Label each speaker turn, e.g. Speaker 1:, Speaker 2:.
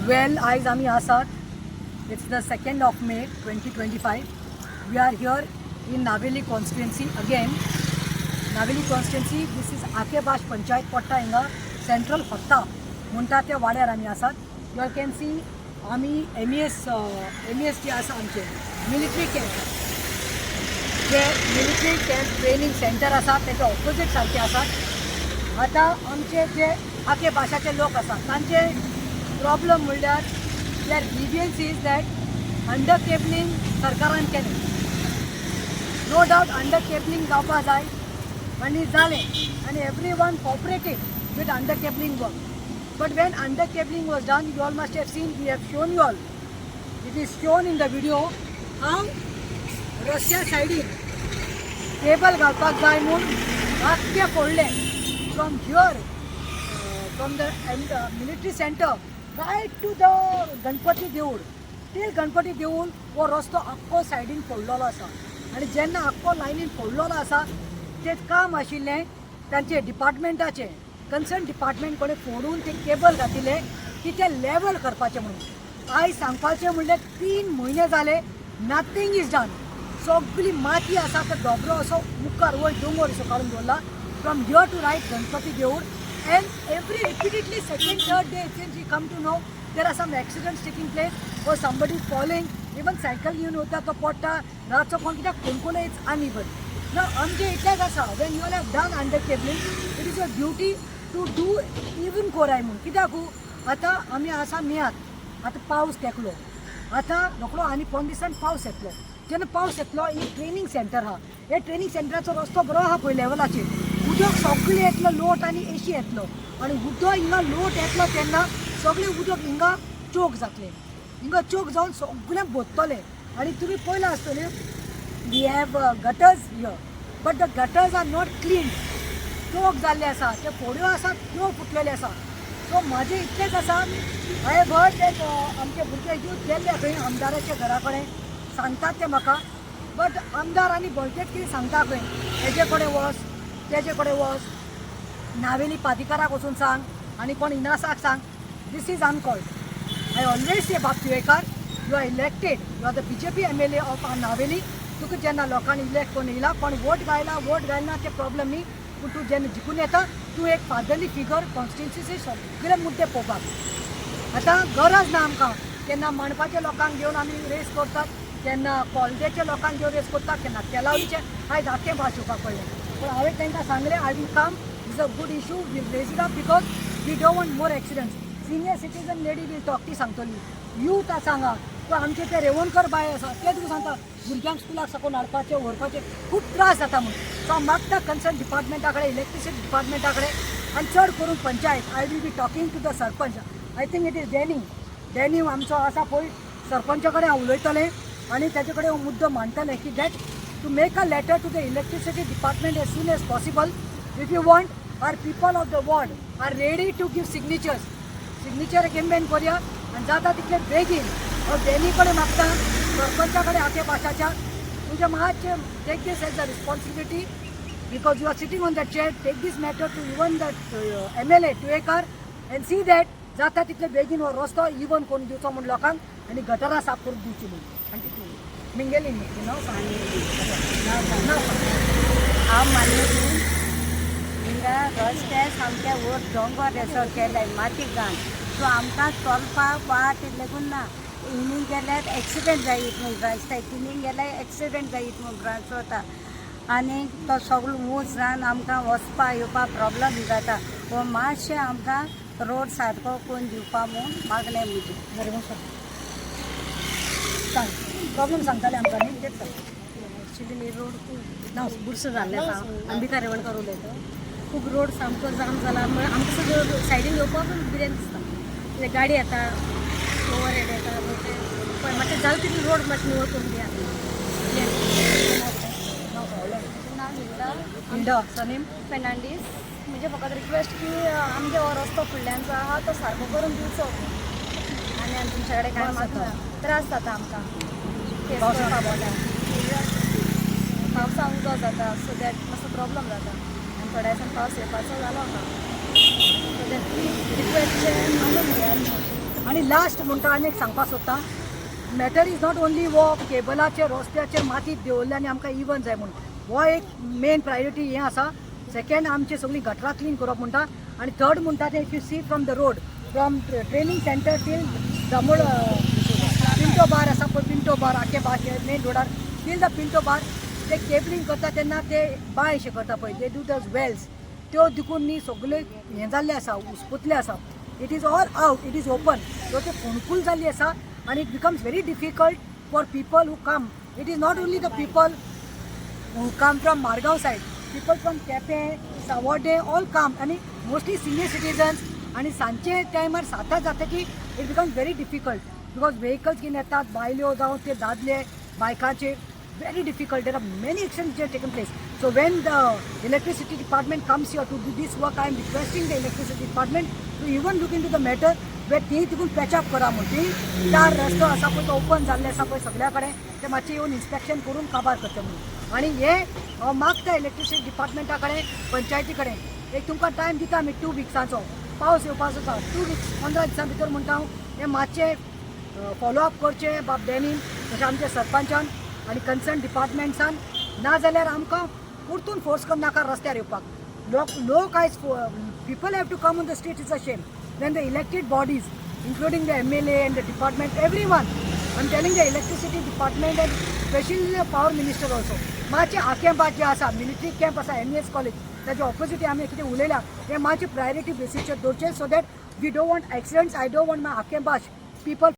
Speaker 1: वेल, आयज आमी आसात, it's the 2nd of May 2025. We are here in Navelim constituency again. Navelim constituency, this is आकेबाश panchayat पडटा. हिंगा central हत्ता म्हणटा त्या वाड्यार आमी आसात. You can see, आमी एमईएस जे आसा आमचे मिलिटरी कॅम्प, जे मिलिटरी कॅम्प ट्रेनिंग सेंटर आसा, तेच्या ऑपोजीट सारके आसात. आतां आमचे जे आके भाशाचे लोक आसात, तांचे प्रॉब्लम म्हणल्यार their grievance is that under cabling सरकारान केलें. नो डावट, अंडर केबलिंग जावपा जाय आनी जालें आनी everyone cooperated with under cabling work. But when under cabling was done, you all must have seen, we have shown you all, it is shown in the video, how रस्त्या सायडीन cable घालपाक जाय म्हूण आख्खें फोडलें, from here, from the military center right to the Ganpati देऊळ, till Ganpati देऊळ हो रस्तो आख्खो सायडीन फोडलेलो आसा. आनी जेन्ना आख्खो लायनीन फोडलेलो आसा, तें काम आशिल्लें तांचे डिपार्टमेंटाचें, कन्सर्न डिपार्टमेंट कडेन फोडून ते केबल घातिल्ले की ते लेवल करपाचें म्हणून. आयज सांगपाचें म्हणल्यार 3 म्हयने जाले, nothing is done. सगळी माती आसा, तो दोबरो असो मुखार वयर दोंगर असो काडून दवरला, from here to right Ganpati देऊळ. And every repeatedly, second, third day, since we come to know, there are some accidents taking place or somebody falling. Even cycle घेवन वता तो पडटा. रातचो कोण, कित्याक कोणकोण it's uneven ना. आमचें इतलेंच आसा, when you have done under cabling, it is your duty to do even कोराय म्हूण. कित्याकू आतां आमी आसा मेयात, आतां पावस तेकलो, आतां रोकडो आनी 15 दिसान पावस येतलो. जेन्ना पावस येतलो, एक ट्रेनींग सेंटर आहा, हे ट्रेनींग सेंटराचो रस्तो बरो आहा पळय लेवलाचेर. उदक सगळें येतलो, लोट आनी एशी येतलो आनी उदक हिंगा लोट येतलो तेन्ना सगळें उदक हिंगा चोक जातलें. हिंगा चोक जावन सगळें भरतलें. आनी तुमी पळयलां आसतलें, we have gutters here, but the gutters are not clean. Choke जाल्ले आसा, ते फोड्यो आसात, त्यो फुटलेले आसा. सो म्हाजें इतलेंच आसा, हांवें heard that आमचे भुरगे यूथ गेल्ले खंय आमदाराच्या घरा कडेन, सांगतात ते म्हाका. बट आमदार आनी भलतेच कितें सांगता खंय, हेजे कडेन वच, तेजे कडेन वच, नावेली पादिकाराक वचून सांग आनी कोण इनासाक सांग. This is uncalled. I always say, बाब Tuyekar, you are elected, you are the BJP MLA of our Navelim. तुका जेन्ना लोकांनी इलेक्ट करून येयला, कोण वोट घायला, वोट घायना ते प्रॉब्लम न्ही, पूण तूं जेन्ना जिखून येता, तूं एक फादरली फिगर कॉन्स्टिट्युन्सीचे सगळे मुद्दे पळोवपाक. आतां गरज ना आमकां, केन्ना मांडपाच्या लोकांक घेवन आमी रेस करतात, केन्ना कॉलेजाच्या लोकांक घेवन रेस करतात, केन्ना तेलावलीचे. आयज आख्खें भास येवपाक पडलें, पूण हांवें तांकां सांगलें, I will come, is a good issue, will raise it up because we don't want more accidents. Senior citizen lady will talk, ती सांगतली. यूथ आसा हांगा, पण आमचे ते रेवणकर बाय आसा, ते तुका सांगता, भुरग्यांक स्कुलाक साकून हाडपाचे व्हरपाचे खूब त्रास जाता म्हूण. सो हांव मागता कन्सर्न डिपार्टमेंटा कडेन, इलेक्ट्रिसिटी डिपार्टमेंटा कडेन आनी चड करून panchayat. I will be talking to the sarpanch, I think it is Danny. Danny आमचो आसा पळय, सरपंचा कडेन हांव उलयतलें आनी ताचे कडेन हांव मुद्दो मांडटलें की that to make a letter to the electricity department as soon as possible. If you want, our people of the ward are ready to give signatures. Signature campaign करूया आनी जाता तितले बेगीन हांव डॅनी कडेन मागता, सरपंचा कडेन आखे भाशाच्या, तुज्या मातशें take this as a responsibility because you are sitting on the chair. Take this matter to even the MLA Tuyenkar and see that जाता तितले बेगीन हो रस्तो इवन करून दिवचो म्हूण लोकांक आनी गटरां साफ करून दिवची म्हूण. आनी तितलें मिंगेली नांव सांग, नांव सांग.
Speaker 2: हांव मान्य. हिंगा रस्ते सामके वयर दोंगर असो केलाय, माती घाण. सो आमकां चलपाक वाट लेगून ना. हिनी गेल्यार एक्सिडेंट जायत म्हूण दिसता, तिनी गेल्यार एक्सिडेंट जायत म्हूण वता आनी तो सगळो ऊंच जावन आमकां वचपा येवपा प्रॉब्लम जाता. हो मातशें आमकां रोड सारको करून दिवपा म्हूण मागणें म्हजें.
Speaker 1: बरें, मग सांग सांग, प्रॉब्लम सांगताले आमकां न्ही, तेच सांग.
Speaker 3: ॲक्च्युली रोड खूब
Speaker 1: नांव सांग.
Speaker 3: बुरसो जाल्ले आसा. अंबिका रेवणकर उलयता. खूब रोड सामको जाम जाला म्हळ्यार आमकां सगळं सायडीन येवपाक भिरांत दिसता, कित्याक गाडी येता, ओवर हेड येता. पळय, मातशें जालें तितलें रोड मातशें निवळ करून दिया.
Speaker 1: नांव सांग व्हडलें.
Speaker 4: नांव हिल्डा.
Speaker 1: Hilda, surname?
Speaker 4: फेर्नांडीस. म्हणजे फकत रिक्वेस्ट की आमगे हो रस्तो फुडल्यान जो आहा तो सारको करून दिवचो आनी आनी तुमच्या कडेन कांय
Speaker 1: त्रास
Speaker 4: मागना. त्रास जाता आमकां केस
Speaker 1: पावसाक.
Speaker 4: करपा पडटा, पावसा उदक जाता, सो that मातसो प्रॉब्लम जाता आनी थोड्या दिसान पावस येवपाचो जालो आहा. सो that please request मानून घेयात.
Speaker 1: आनी लास्ट म्हणटा आनी एक सांगपाक सोदता, मॅटर is not only वो केबलाचेर रस्त्याचेर माती देंवल्ले आनी आमकां इवन जाय म्हणून, हो एक मेन प्रायोरिटी हें आसा. सेकंड, आमची सगळीं गटरां क्लीन करप म्हणटा. आनी थर्ड म्हणटा तें, if you see from the road from training center till Damor Pinto bar आसा पळय, पिंटो बार आखे बार मेन रोडार टील the Pinto बार, ते केबलिंग करता तेन्ना ते बांय अशें करता पळय, they do the Wales, त्यो देखून न्ही सगळे हें जाल्लें आसा, उसपुतलें आसा. It is all out, it is open, so ते फोंडकूल जाल्ली आसा आनी it becomes very difficult for people who come. It is not only the people who come from Margao side, people from Quepem, Savorde all come, आनी mostly senior citizens. आनी सांजचे टायमार सातां जातकीर it becomes very difficult because vehicles घेवन येतात, बायल्यो जावं ते दादले बायकांचेर, very difficult. There are many accidents which have taken place. So when the electricity department comes here to do this work, I am requesting the electricity department to even look into the matter where ती तिकून patch-up करा म्हूण. ती चार रस्तो आसा पळय, तो ओपन जाल्ले आसा पळय सगळ्या कडेन, ते मातशे येवन इन्स्पेक्शन करून काबार करचें म्हणून. आनी हे हांव मागता इलेक्ट्रिसिटी डिपार्टमेंटा कडेन, पंचायती कडेन, एक तुमकां टायम दिता आमी 2 विक्सांचो. पावस येवपाचो आसा, 2 विक्स, 15 दिसां भितर म्हणटा हांव, हें मातशें फॉलो अप करचें बाब डॅनीन, तशें आमच्या सरपंचान आनी कन्सर्न डिपार्टमेंट्सान. ना जाल्यार आमकां परतून फोर्स करनाका रस्त्यार येवपाक. लोक लोक आयज people have to come on the street. It's a shame when the elected bodies, including the MLA and the department, everyone, I am telling the electricity department and specially the power minister also, मातशें आकेंबात जे आसा, military camp आसा, MES college, ताच्या opposite आमी कितें उलयला, हें मातशें priority बेसीसचेर दवरचें, so that we don't want accidents. I don't want my Aquembash people